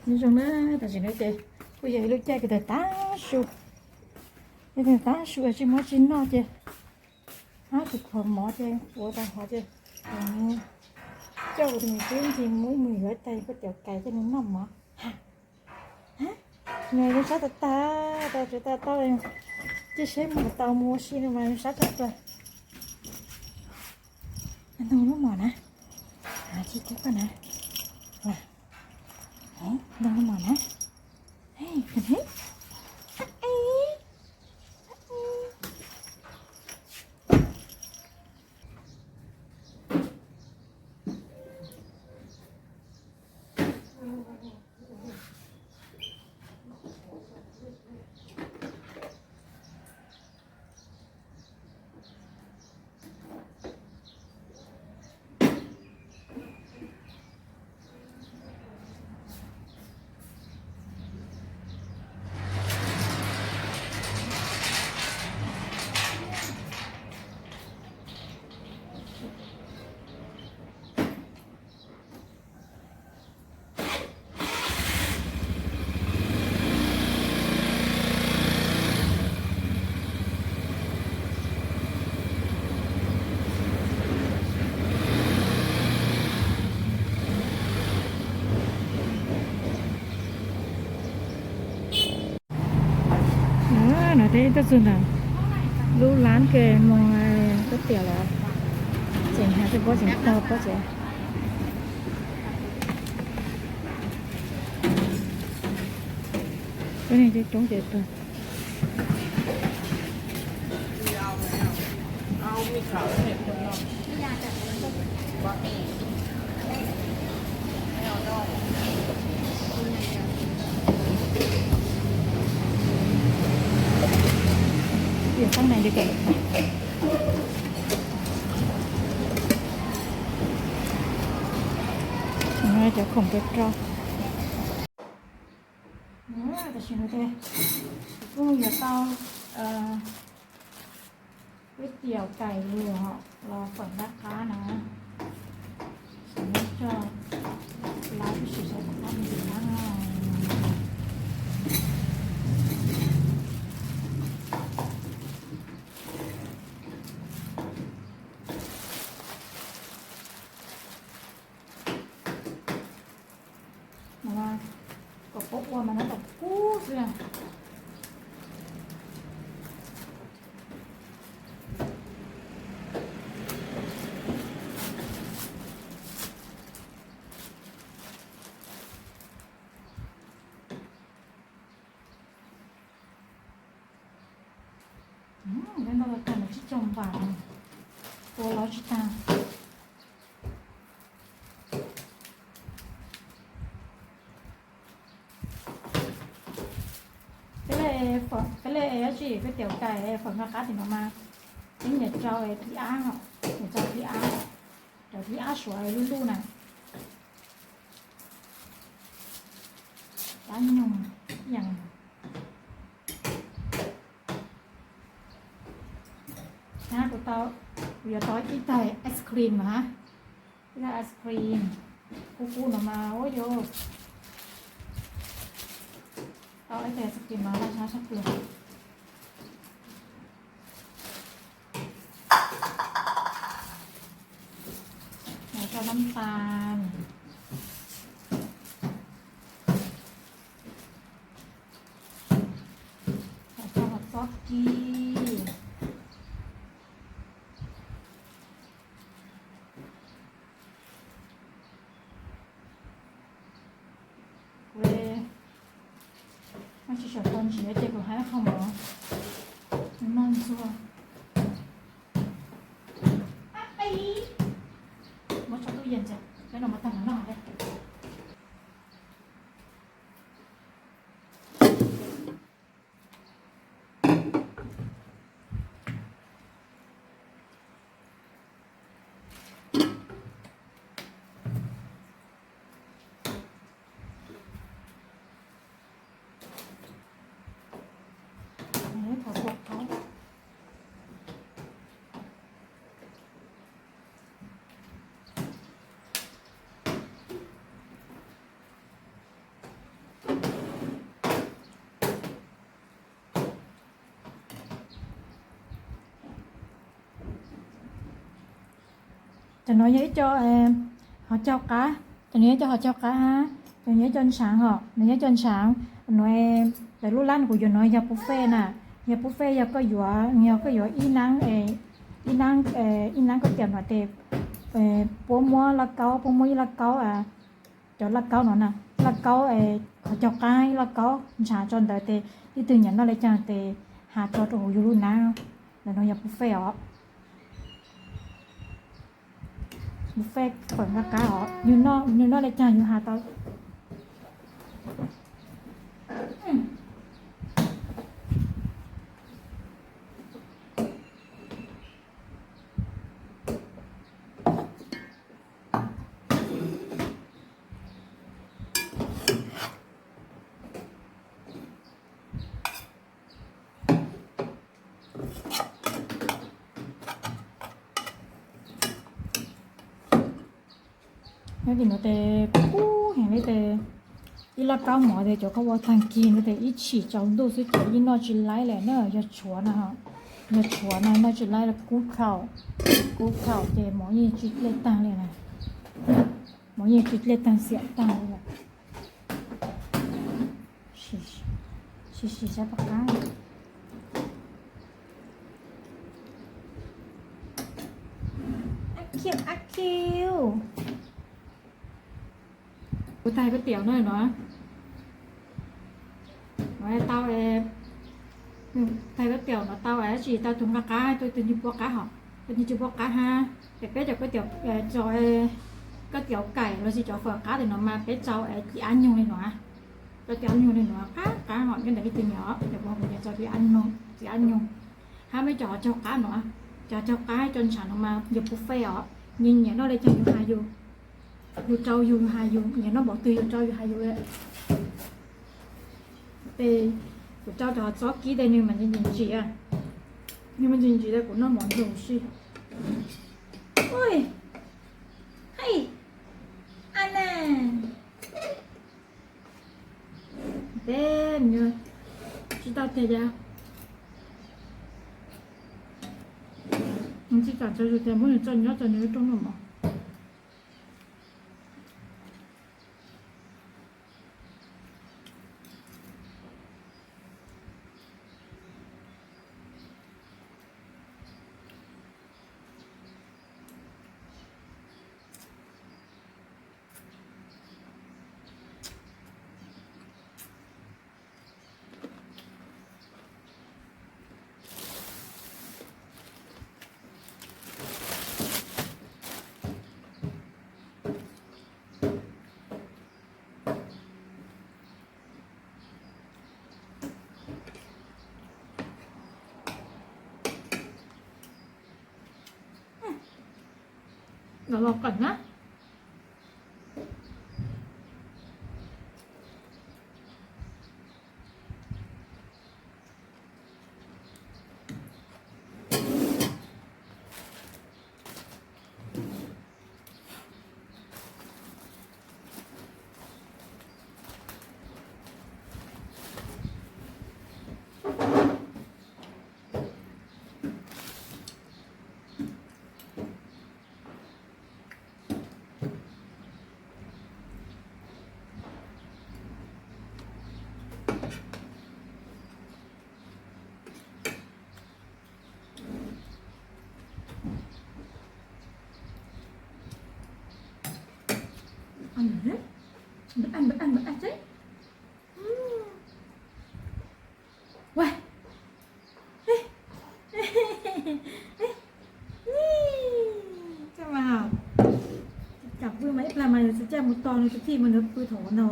Nyob zoo na, tam sim no ces kuj yog ib lub caij kws tag tag su, yog tag tag su tsis muaj tsi noj ces hab tus khuam mov ces ua tau hov ces coj kuv tus me tub ntxim mus ib mus yuav tais koj tiav kais coj nws noj mov. Nws zoo sab tag tag, tau tsuav tau tau, cia seb mus tau mus ua si no mas zoo sab tag tag. Ntoo lub mom na, tsis kub koj na, ntoo lub mom na. No tej tuaj txug ntawm lub lab ke mus koj tiam lawm, tseem hais tej pob tseem tog pob tsev. Cov neeg coob coob ces tag. Ib xab nees li kawm. Cov khoom rau rau. Tam sim no ces kuv kuj yuav tau kuib tiam kais lwm los fawm nqab qab na. Xav muab coj lawv ib sim xav kom qab mus tim qab no. Kom pab ua mas nab tom kub xwb. Ntau tag mas tsib caug npam, ua los tsis tag. Peb li, peb li dab tsi kuj tiav kais fawm nqaj qab tim no mas, peb nyiam rau thib ab, nyiam rau thib ab, rau thib ab suav luj luj na. Dab nyuag yees. Kuv tau, kuv yuav tau ib tais ice cream na. Ib tais ice cream kub kub no mas ua yus tau ib tais ice cream mas laj sab sab plaws. Los tso nab tas, los tso hov txob kis. Kuv li, tsis tshua tau ntsiav ces kuv hais qhov mov noj ntxuag. Muab tso tub yees, peb no mas tag los noj thiab. Cov no yog ib co hov caug qab, cov no yog ib co hov caug qab hab, cov no yog ib co ntshaav hom, no yog ib co ntshaav. No, lub lab no kuv yuav no yog buffet na, yog buffet yog koj yuav, yog koj yuav ib nab, ib nab, ib nab koj tiam no tes puab muab lauj kaub, puab muab ib lauj kaub, cov lauj kaub no na, lauj kaub hov caug qab, ib lauj kaub ntshaav tso ntawd tes leej twg nyiam noj le caag tes has tso rau huv yug lub nab. Ntawm no yog buffet os. Buffet fawm nqaj qab os, yug noj le caag yug has tau. Nyob tim no tes kub heev li tes, ib lauj kaub mov tes cov koj ua taag kig no tes ib tshim tsaus ntuj xwb ces yeej noj tsis laib lawm na. Yog tshuav no, yog tshuav no noj tsis laib, kub khaum, kub khaum ces mov yeej tsis dlej taag li na, mov yeej tsis dlej taag xiam taag li lawm. Sim sim saib puas qab. Ab khiu, ab khiu. Kuv taig koj tiam no no, tau, taig koj tiam no tau tsis tau tus nqaj qab, tus twg tsis puab qab hos, tus twg tsis puab qab hab. Ces peb cov koj tiam, cov koj tiam kaim los sis cov fawm qab tes no mas peb tsau cib ab nyoog li no, tsau cib ab nyoog li no qab qab hom, nyob ntawm leej twg nyiam os, cov kuv kuv nyiam tsau cib ab nyoog, cib ab nyoog. Hab meb cov hov caug qab no, cov hov caug qab cov ntshaav no mas yog buffet os, nyiam nyiam noj le caag yug has yug, yug tsau yug has yug, nyiam noj npaum twg yug tsau yug has yug. Tes kuv tsau cov txob kib tes nwg mas ntsim ntsim, nwg mas ntsim ntsim tes kuv noj mov ntxoog si. Ui, hej, a na, peb tsis tau tiag, tsis tau txawj yug tias muab nws tso nyob tso nws rooj noj mov. Los los qeem na. Kam pw mas ib plag mas nws tsis caj mus tos nws tus tij mas nws pw thaum no.